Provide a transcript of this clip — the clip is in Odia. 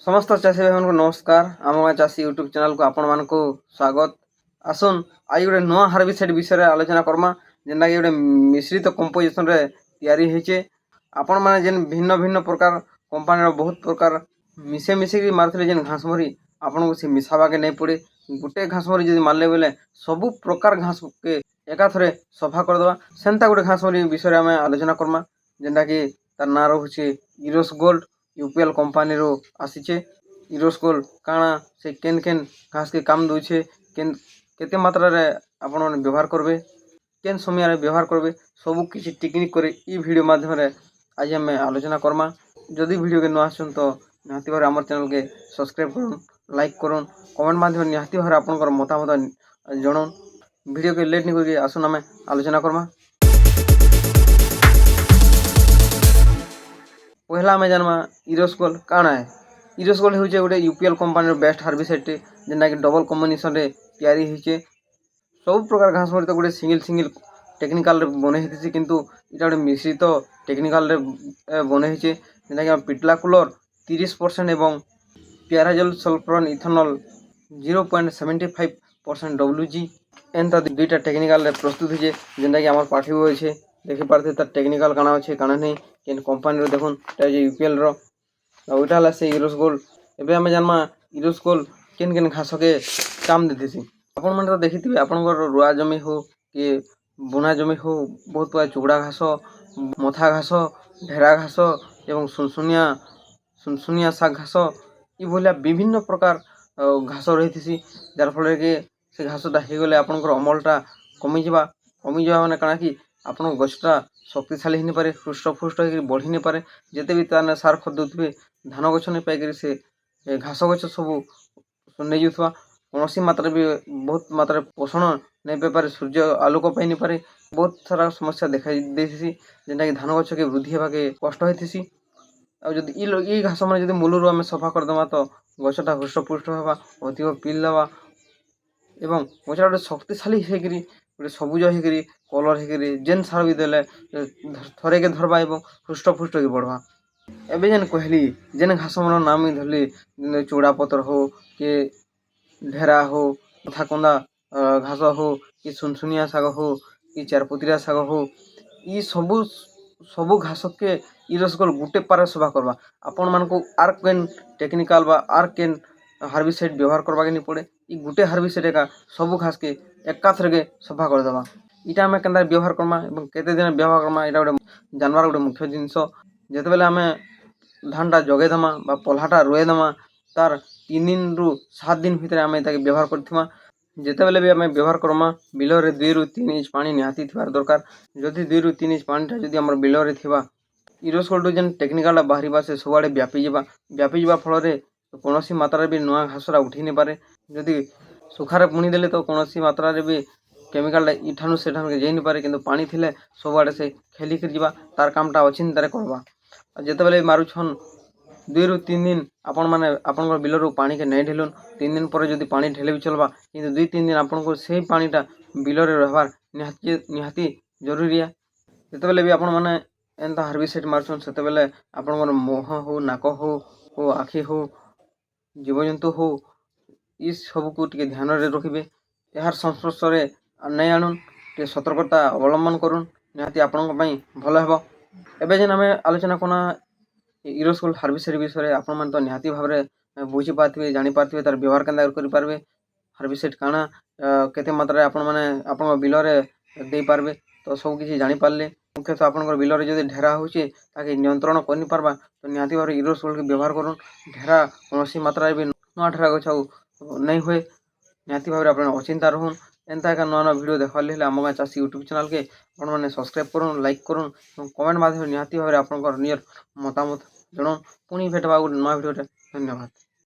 ସମସ୍ତ ଚାଷୀ ଭାଇମାନଙ୍କୁ ନମସ୍କାର। ଆମ ଗାଁ ଚାଷୀ ୟୁଟ୍ୟୁବ୍ ଚ୍ୟାନେଲକୁ ଆପଣମାନଙ୍କୁ ସ୍ୱାଗତ। ଆସୁନ୍, ଆଜି ଗୋଟେ ନୂଆ ହାର୍ବିସାଇଡ୍ ବିଷୟରେ ଆଲୋଚନା କର୍ମା, ଯେନ୍ଟାକି ଗୋଟେ ମିଶ୍ରିତ କମ୍ପୋଜିସନରେ ତିଆରି ହେଇଛେ। ଆପଣମାନେ ଯେନ୍ ଭିନ୍ନ ଭିନ୍ନ ପ୍ରକାର କମ୍ପାନୀର ବହୁତ ପ୍ରକାର ମିଶେଇ ମିଶେଇକି ମାରୁଥିଲେ ଯେନ୍ ଘାସମରି, ଆପଣଙ୍କୁ ସେ ମିଶାବାକେ ନାଇଁ ପଡ଼େ। ଗୋଟେ ଘାସମରି ଯଦି ମାରିଲେ ବେଲେ ସବୁ ପ୍ରକାର ଘାସକେ ଏକାଥରେ ସଫା କରିଦେବା। ସେନ୍ତା ଗୋଟେ ଘାସମରି ବିଷୟରେ ଆମେ ଆଲୋଚନା କର୍ମା, ଯେନ୍ଟାକି ତାର୍ ନାଁ ରହୁଛେ ଇରୋସ୍ ଗୋଲ୍ଡ। ୟୁପିଏଲ୍ କମ୍ପାନୀରୁ ଆସିଛେ। ଇରୋସ୍ ଗୋଲ୍ଡ କାଣା, ସେ କେନ୍ କେନ୍ ଘାସକେ କାମ ଦଉଛେ, କେନ୍ କେତେ ମାତ୍ରାରେ ଆପଣମାନେ ବ୍ୟବହାର କରିବେ, କେନ୍ ସମୟରେ ବ୍ୟବହାର କରିବେ, ସବୁ କିଛି ଟିକିନିଖି କରି ଇ ଭିଡ଼ିଓ ମାଧ୍ୟମରେ ଆଜି ଆମେ ଆଲୋଚନା କର୍ମା। ଯଦି ଭିଡ଼ିଓକେ ନୂଆ ଆସୁଛନ୍ ତ ନିହାତି ଭାବରେ ଆମର ଚ୍ୟାନେଲ୍କେ ସବସ୍କ୍ରାଇବ୍ କରୁନ୍, ଲାଇକ୍ କରୁନ୍, କମେଣ୍ଟ ମାଧ୍ୟମରେ ନିହାତି ଭାବରେ ଆପଣଙ୍କର ମତାମତ ଜଣାଉନ୍। ଭିଡ଼ିଓକେ ଲେଟ୍ ନି କରିକି ଆସୁନ୍, ଆମେ ଆଲୋଚନା କର୍ମା। ପହିଲା ଆମେ ଜାନ୍ମା ଇରୋସ୍ ଗୋଲ୍ଡ କାଣା ଏ। ଇରୋସ୍ ଗୋଲ୍ଡ ହେଉଛେ ଗୋଟେ ୟୁପିଏଲ୍ କମ୍ପାନୀର ବେଷ୍ଟ ହାର୍ବିସାଇଡ଼୍ଟେ, ଯେନ୍ଟାକି ଡବଲ୍ କମ୍ବିନେସନ୍ରେ ତିଆରି ହେଇଛେ। ସବୁ ପ୍ରକାର ଘାସ ମରି ତ ଗୋଟେ ସିଙ୍ଗଲ୍ ସିଙ୍ଗଲ୍ ଟେକ୍ନିକାଲ୍ରେ ବନେଇ ହେଇଥିସି, କିନ୍ତୁ ଇଟା ଗୋଟେ ମିଶ୍ରିତ ଟେକ୍ନିକାଲ୍ରେ ବନେଇ ହେଇଛେ, ଯେନ୍ଟାକି ଆମ ପ୍ରିଡାକ୍ଲୋର 30% ଏବଂ ପିଆରାଜଲ୍ ସଲଫରନ୍ ଇଥନଲ୍ 0.75% WG, ଏନ୍ତା ଦୁଇଟା ଟେକ୍ନିକାଲ୍ରେ ପ୍ରସ୍ତୁତ ହେଇଛେ, ଯେନ୍ଟାକି ଆମର ପାଠି ଅଛେ। ଦେଖିପାରୁଥିବେ ତାର ଟେକ୍ନିକାଲ୍ କାଣା ଅଛେ, କାଣା ନାଇଁ, କେନ୍ କମ୍ପାନୀର। ଦେଖୁନ୍, ଏଟା ହଉଛେ ୟୁପିଏଲ୍ର ଆଉ ଏଇଟା ହେଲା ସେ ଇରୋସ୍ ଗୋଲ୍ଡ। ଏବେ ଆମେ ଜାନ୍ମା ଇରୋସ୍ ଗୋଲ୍ଡ କେନ୍ କେନ୍ ଘାସକେ କାମ୍ ଦେଇଥିସି। ଆପଣମାନେ ତ ଦେଖିଥିବେ, ଆପଣଙ୍କର ରୁଆ ଜମି ହଉ କି ବୁଣା ଜମି ହଉ, ବହୁତ ପ୍ରକାର ଚୁଗୁଡ଼ା ଘାସ, ମଥା ଘାସ, ଢେରା ଘାସ ଏବଂ ସୁନସୁନିଆ ସୁନସୁନିଆ ଶାଗ ଘାସ, ଏଇଭଳିଆ ବିଭିନ୍ନ ପ୍ରକାର ଘାସ ରହିଥିସି, ଯାର୍ ଫଳରେ କି ସେ ଘାସଟା ହେଇଗଲେ ଆପଣଙ୍କର ଅମଳଟା କମିଯିବା। କମିଯିବା ମାନେ କାଣା କି ଆପଣଙ୍କ ଗଛଟା ଶକ୍ତିଶାଳୀ ହେଇନିପାରେ, ହୃଷ୍ଟପୃଷ୍ଟ ହେଇକିରି ବଢ଼ି ନିପାରେ। ଯେତେ ବି ତାନେ ସାର ଖତ ଦଉଥିବେ, ଧାନ ଗଛ ନାଇଁ ପାଇକରି ସେ ଘାସ ଗଛ ସବୁ ନେଇଯାଉଥିବା। କୌଣସି ମାତ୍ରାରେ ବି ବହୁତ ମାତ୍ରାରେ ପୋଷଣ ନାଇଁ ପାଇପାରେ, ସୂର୍ଯ୍ୟ ଆଲୋକ ପାଇନିପାରେ। ବହୁତ ସାରା ସମସ୍ୟା ଦେଖାଇ ଦେଇଥିସି, ଯେନ୍ଟାକି ଧାନ ଗଛକେ ବୃଦ୍ଧି ହେବାକେ କଷ୍ଟ ହେଇଥିସି। ଆଉ ଯଦି ଇ ଘାସ ମାନେ ଯଦି ମୂଲରୁ ଆମେ ସଫା କରିଦେମା ତ ଗଛଟା ହୃଷ୍ଟପୃଷ୍ଟ ହେବା, ଅଧିକ ପିଲ୍ ଦେବା ଏବଂ ଗଛଟା ଗୋଟେ ଶକ୍ତିଶାଳୀ ହେଇକିରି, ଗୋଟେ ସବୁଜ ହେଇକିରି, କଲର୍ ହେଇକିରି, ଯେନ୍ ସାର ବି ଦେଲେ ଥରେକେ ଧରବା ଏବଂ ହୃଷ୍ଟପୃଷ୍ଟ ହେଇକି ବଢ଼ବା। ଏବେ ଯେନ୍ କହିଲି, ଯେନ୍ ଘାସ ମାନଙ୍କର ନାଁ ମୁଇଁ ଧରଲି, ଚଉଡ଼ା ପତର ହଉ କି ଢେରା ହଉ, କନ୍ଦା ଘାସ ହଉ କି ସୁନସୁନିଆ ଶାଗ ହଉ କି ଚାରପତ୍ରିଆ ଶାଗ ହଉ, ଇ ସବୁ ସବୁ ଘାସକେ ଇରୋସ୍ ଗୋଲ୍ଡ ଗୁଟେ ପାରେ ସଫା କର୍ବା। ଆପଣମାନଙ୍କୁ ଆର୍ କେନ୍ ଟେକ୍ନିକାଲ୍ ବା ଆର୍ କେନ୍ ହାର୍ବିସାଇଡ଼୍ ବ୍ୟବହାର କର୍ବାକେ ନି ପଡ଼େ। ଇ ଗୁଟେ ହାର୍ବିସାଇଡ଼୍ ଏକା ସବୁ ଘାସକେ ଏକାଥରକେ ସଫା କରିଦେବା। ଇଟା ଆମେ କେନ୍ତା ବ୍ୟବହାର କର୍ମା ଏବଂ କେତେ ଦିନ ବ୍ୟବହାର କର୍ମା, ଏଇଟା ଗୋଟେ ଜାନବାର ଗୋଟେ ମୁଖ୍ୟ ଜିନିଷ। ଯେତେବେଲେ ଆମେ ଧାନଟା ଜଗେଇଦେମା ବା ପଲ୍ହାଟା ରୁଏଇଦେମା, ତାର୍ 3 ଦିନରୁ 7 ଦିନ ଭିତରେ ଆମେ ତାକେ ବ୍ୟବହାର କରିଥିମା। ଯେତେବେଲେ ବି ଆମେ ବ୍ୟବହାର କର୍ମା, ବିଲରେ 2ରୁ 3 ଇଞ୍ଚ ପାଣି ନିହାତି ଥିବାର ଦରକାର। ଯଦି 2ରୁ 3 ଇଞ୍ଚ ପାଣିଟା ଯଦି ଆମର ବିଲରେ ଥିବା, ଇରୋସ୍ ଗୋଲ୍ଡ ଯେନ୍ ଟେକ୍ନିକାଲ୍ଟା ବାହାରିବା, ସେ ସବୁଆଡ଼େ ବ୍ୟାପିଯିବା। ବ୍ୟାପିଯିବା ଫଳରେ କୌଣସି ମାତ୍ରାରେ ବି ନୂଆ ଘାସଟା ଉଠି ନାଇପାରେ। ଯଦି ଶୁଖାରେ ବୁଣିଦେଲେ ତ କୌଣସି ମାତ୍ରାରେ ବି କେମିକାଲ୍ଟା ଇଠାନୁ ସେଠାନୁ ଯାଇ ନାଇପାରେ, କିନ୍ତୁ ପାଣି ଥିଲେ ସବୁଆଡ଼େ ସେ ଖେଲିକିରି ଯିବା, ତାର୍ କାମଟା ଅଚିନ୍ତାରେ କର୍ବା। ଆଉ ଯେତେବେଲେ ମାରୁଛନ୍, 2ରୁ 3 ଦିନ ଆପଣମାନେ ଆପଣଙ୍କର ବିଲରୁ ପାଣିକେ ନାଇଁ ଢେଲୁନ୍। 3 ଦିନ ପରେ ଯଦି ପାଣି ଢେଲେ ବି ଚଲ୍ବା, କିନ୍ତୁ 2-3 ଦିନ ଆପଣଙ୍କୁ ସେଇ ପାଣିଟା ବିଲରେ ରହବାର୍ ନିହାତି ନିହାତି ଜରୁରୀ। ଯେତେବେଲେ ବି ଆପଣମାନେ ଏନ୍ତା ହାର୍ବିସାଇଡ଼୍ ମାରୁଛନ୍, ସେତେବେଲେ ଆପଣଙ୍କର ମୁହଁ ହଉ, ନାକ ହଉ ଓ ଆଖି ହଉ, ଜୀବଜନ୍ତୁ ହଉ, ଇ ସବୁକୁ ଟିକେ ଧ୍ୟାନରେ ରଖିବେ। ଏହାର ସଂସ୍ପର୍ଶରେ ନାଇଁ ଆଣୁନ୍, ଟିକେ ସତର୍କତା ଅବଲମ୍ବନ କରୁନ୍, ନିହାତି ଆପଣଙ୍କ ପାଇଁ ଭଲ ହେବ। ଏବେ ଯେନ୍ ଆମେ ଆଲୋଚନା କନା ଇରୋସ୍ ଗୋଲ୍ଡ ହାର୍ବିସାଇଡ଼୍ ବିଷୟରେ, ଆପଣମାନେ ତ ନିହାତି ଭାବରେ ବୁଝିପାରୁଥିବେ, ଜାଣିପାରୁଥିବେ, ତାର ବ୍ୟବହାର କେନ୍ତା କରିପାରିବେ, ହାର୍ବିସାଇଡ଼୍ କାଣା, କେତେ ମାତ୍ରାରେ ଆପଣମାନେ ଆପଣଙ୍କ ବିଲରେ ଦେଇପାରିବେ, ତ ସବୁ କିଛି ଜାଣିପାରିଲେ। ମୁଖ୍ୟତଃ ଆପଣଙ୍କର ବିଲରେ ଯଦି ଢେରା ହଉଛେ, ତାକେ ନିୟନ୍ତ୍ରଣ କରିପାରବା ତ ନିହାତି ଭାବରେ ଇରୋସ୍ ଗୋଲ୍ଡକେ ବ୍ୟବହାର କରୁନ୍। ଢେରା କୌଣସି ମାତ୍ରାରେ ବି ନୂଆ ଢେରା ଗଛ ଆଉ ନାଇଁ ହୁଏ। ନିହାତି ଭାବରେ ଆପଣ ଅଚିନ୍ତା ରହୁନ୍। ଏନ୍ତା ଏକା ନୂଆ ନୂଆ ଭିଡ଼ିଓ ଦେଖବାର୍ ହେଲେ ଆମ ଗାଁ ଚାଷୀ ୟୁଟ୍ୟୁବ୍ ଚ୍ୟାନେଲ୍କେ ଆପଣମାନେ ସବସ୍କ୍ରାଇବ୍ କରୁନ୍, ଲାଇକ୍ କରୁନ୍ ଏବଂ କମେଣ୍ଟ ମାଧ୍ୟମରେ ନିହାତି ଭାବରେ ଆପଣଙ୍କର ନିଜର ମତାମତ ଜଣାଉନ୍। ପୁଣି ଭେଟବା ଗୋଟେ ନୂଆ ଭିଡ଼ିଓରେ। ଧନ୍ୟବାଦ।